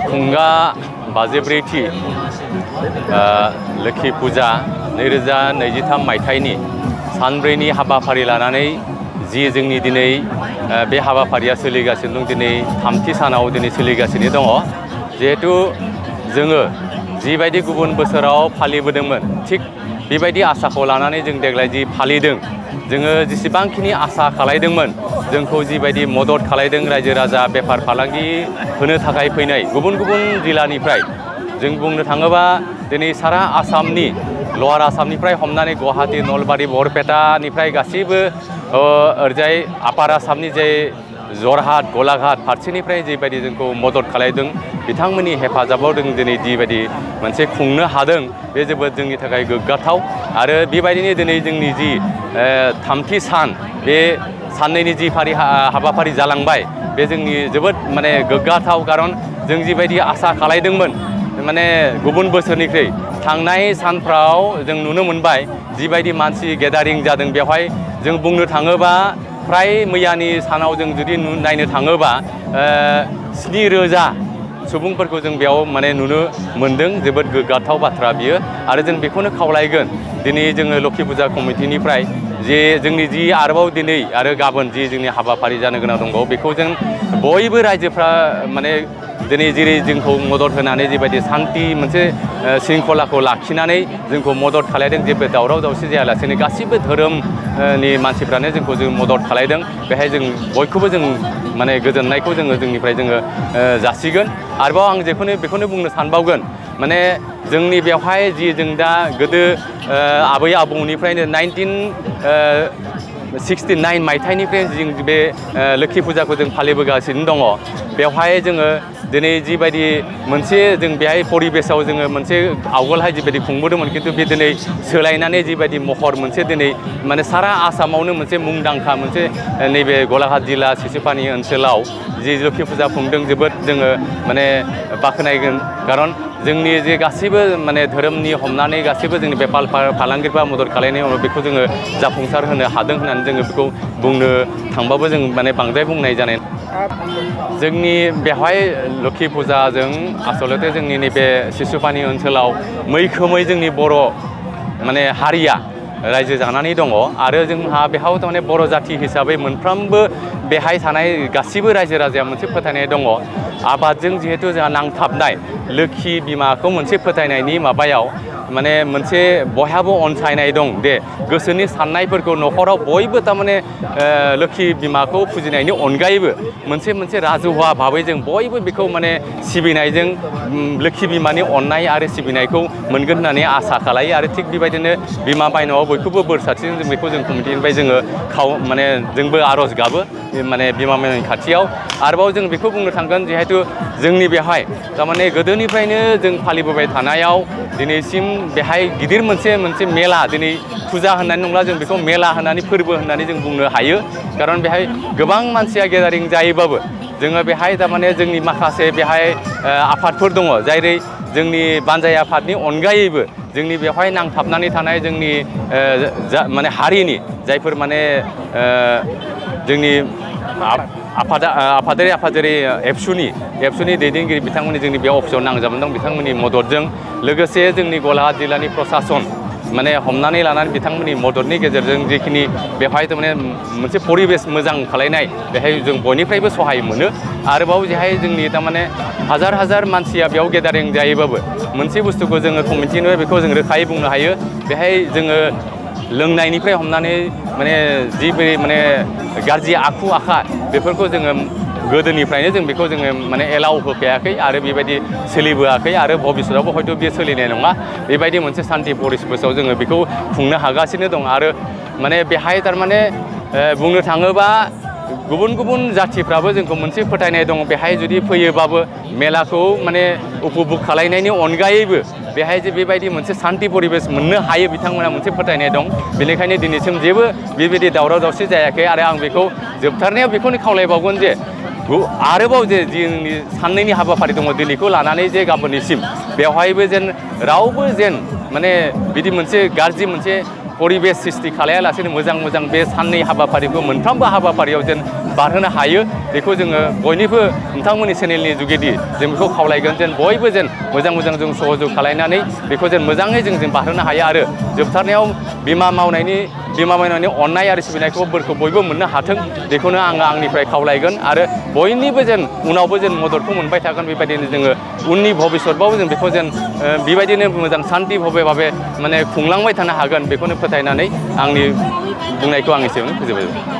खुंगा 54थि लोखि फुजा 2023 मायथाइनि सानब्रैनि हाबाफारि लानानै जि जोंनि दिनै बे हाबाफारिया सोलिगासिनो दं। दिनै थामथि सानाव दिनै सोलिगासिनो दङ। जिहेतु जोङो जिबायदि गुबुन बोसोराव फालिबोदोंमोन थिग बेबायदि आसाखौ लानानै जों देग्लाय जि फालिदों, जोङो जेसेबांखिनि आसा खालायदोंमोन, जोंखौ जिबायदि मदद खालायदों रायजो राजा बेफार फालांगि होनो थाखाय फैनाय गुबुन गुबुन जिल्लानिफ्राय, जों बुंनो थाङोबा दिनै सारा आसामनि लवार आसामनिफ्राय हमनानै गुवाहाटी, नलबारि, बरपेटानिफ्राय गासैबो ओरैजाय आपार आसामनि जे जरहाट, गलाघाट फारसेनिफ्राय जिबायदि जोंखौ मदद खालायदों, बिथांमोननि हेफाजाबाव जों दिनै जिबायदि मोनसे खुंनो हादों, बे जोबोद जोंनि थाखाय गोग्गाथाव। आरो बेबायदिनो दिनै जोंनि जि थामथि सान, बे साननैनि जि हाबाफारि जालांबाय, बे जोंनि जोबोद माने गोग्गाथाव। खारन जों जिबायदि आसा खालायदोंमोन, माने गुबुन बोसोरनिख्रुइ थांनाय सानफ्राव जों नुनो मोनबाय जिबायदि मानसि गेदारिं जादों, बेवहाय जों बुंनो थाङोबा फ्राय मैयानि सानाव जों जुदि नायनो थाङोबा 7,000 सुबुंफोरखौ जों बेयाव माने नुनो मोनदों। जोबोद गोग्गाथाव बाथ्रा बियो। आरो जों बेखौनो खावलायगोन दिनै जोङो लोखि फुजा कमिटिनिफ्राय जे जोंनि जि आरोबाव दिनै आरो गाबोन जि जोंनि हाबाफारि जानो गोनां दंबावो, बेखौ जों बयबो रायजोफ्रा माने दिनै जेरै जोंखौ मदद होनानै जिबायदि सान्थि मोनसे शृंखलाखौ लाखिनानै जोंखौ मदद खालायदों, जेबो दावराव दावसि जायालासेनो गासिबो धोरोमनि मानसिफ्रानो जोंखौ मदद खालायदों। बेहाय जों बयखौबो जों माने गोजोननायखौ जोंनिफ्राय जासिगोन। आरोबाव आं बेखौनो बुंनो सानबावगोन, माने जोंनि बेवहाय जि जों दा गोदो आबै आबौनिफ्रायनो 1969 मायथाइनिफ्राय जों बे लोखि फुजाखौ जों फालिबोगासिनो दङ। बेवहाय जोङो दिनै जिबायदि मोनसे जों बेहाय परिबेसाव जोङो मोनसे आवगोलहाय जिबायदि खुंबोदोंमोन, खिन्थु बे दिनै सोलायनानै जिबायदि महर मोनसे दिनै माने सारा आसामावनो मोनसे मुंदांखा मोनसे नैबे गलाघाट जिल्ला सिसुपानि ओनसोलाव जि लोखि फुजा खुंदों, जोबोद जोङो माने बाख्नायगोन। खारन जोंनि जे गासैबो माने धोरोमनि हमनानै गासैबो जोंनि बेफार फालांगिफ्रा मदद खालायनायनि उनाव बेखौ जोङो जाफुंसार होनो हादों होननानै जोङो बेखौ बुंनो थांबाबो जों माने बांद्राय बुंनाय जानाय। जोंनि बेवहाय लोखि फुजाजों आसलते जोंनि नैबे सिसुपानि ओनसोलाव मैखोमै जोंनि बर' माने हारिया रायजो जानानै दङ। आरो जोंहा बेहाव थारमाने बर' जाथि हिसाबै मोनफ्रोमबो बेहाय थानाय गासिबो रायजो राजाया मोनसे फोथायनाय दङ, आबादजों जिहेथु जोंहा नांथाबनाय लोखि बिमाखौ मोनसे फोथायनायनि माबायाव माने मोनसे बयहाबो अनसायनाय दं दे गोसोनि साननायफोरखौ न'खराव बयबो थारमाने लोखि बिमाखौ फुजिनायनि अनगायैबो मोनसे राजुहुवा भाबै जों बयबो बेखौ माने सिबिनायजों लोखि बिमानि अननाय आरो सिबिनायखौ मोनगोन होननानै आसा खालायो। आरो थिग बेबायदिनो बिमा माइनावआ बयखौबो बोर सारस्रिदों, जों बेखौ जों कमिटिनिफ्राय जोङो माने जोंबो आर'ज गाबो माने बिमा माइनावनि खाथियाव। आरोबाव जों बेखौ बुंनो थांगोन, जिहेथु जोंनि बेहाय थारमाने गोदोनिफ्रायनो जों फालिबोबाय थानायाव दिनैसिम बेहाय गिदिर मोनसे मेला, दिनै फुजा होननानै नंला, जों बेखौ मेला होननानै फोरबो होननानै जों बुंनो हायो। खारन बेहाय गोबां मानसिया गेदारिं जायोबाबो जोङो बेहाय थारमाने जोंनि माखासे बेहाय आफादफोर दङ, जेरै जोंनि बानजाय आफादनि अनगायैबो जोंनि बेवहाय नांथाबनानै थानाय जोंनि माने हारिनि जायफोर माने जोंनि आफादारि जेरै एबसुनि दैदेनगिरि बिथांमोननि जोंनि बे अफिसाव नांजाबनानै दं, बिथांमोननि मददजों लोगोसे जोंनि गलाघाट जिल्लानि प्रसासन माने हमनानै लानानै बिथांमोननि मददनि गेजेरजों जिखिनि बेवहाय थारमाने मोनसे परिबेस मोजां खालायनाय, बेहाय जों बयनिफ्रायबो सहाय मोनो। आरोबाव जेहाय जोंनि थारमाने हाजार मानसिया बेयाव गेदारिं जायोबाबो मोनसे बुस्थुखौ जोङो कमिटिनिफ्राय बेखौ जों रोखायै बुंनो हायो, बेहाय जोङो लोंनायनिफ्राय हमनानै माने माने गाज्रि आखु आखा बेफोरखौ जोङो गोदोनिफ्रायनो जों बेखौ जोङो माने एलाउ होखायाखै आरो बेबायदि सोलिबोआखै आरो भबिष्यतावबो हयथ' बे सोलिनाय नङा। बेबायदि मोनसे सान्थि परिबेसाव जोङो बेखौ खुंनो हागासिनो दं। आरो माने बेहाय थारमाने बुंनो थाङोबा गुबुन जाथिफ्राबो जोंखौ मोनसे फोथायनाय दङ, बेहाय जुदि फैयोबाबो मेलाखौ माने उपभग खालायनायनि अनगायैबो बेहाय जे बेबायदि मोनसे सान्थि परिबेस मोननो हायो, बिथांमोना मोनसे फोथायनाय दं। बेनिखायनो दिनैसिम जेबो बेबायदि दावराव दावसि जायाखै। आरो आं बेखौ जोबथारनायाव बेखौनो खावलायबावगोन जे आरोबाव जे जोंनि साननैनि हाबाफारि दङ, दिनैखौ लानानै जे गाबोननिसिम बेवहायबो जेन रावबो माने बिदि मोनसे गाज्रि मोनसे परिबेस सृष्टि खालायालासेनो मोजां बे साननै हाबाफारिखौ मोनफ्रोमबो हाबाफारियाव जेन बारहोनो हायो बेखौ जोङो बयनिबो नोंथांमोननि चेनेलनि जुगेदि जों बेखौ खावलायगोन जेन बयबो जेन मोजां जों सहयोग खालायनानै बेखौ जेन मोजाङै जों बारहोनो हायो आरो जोबथारनायाव बिमा मावनायनि अननाय आरो सिबिनायखौ बोरखौ बयबो मोननो हाथों बेखौनो आङो आंनिफ्राय खावलायगोन आरो बयनिबो जेन उनावबो जेन मददखौ मोनबाय थागोन बेबायदिनो जोङो उननि भबिष्यतबाबो जों बेखौ जेन बेबायदिनो मोजां सान्थि भाबे माने खुंलांबाय थानो हागोन बेखौनो फोथायनानै आंनि बुंनायखौ आं एसेयावनो फोजोबबाय।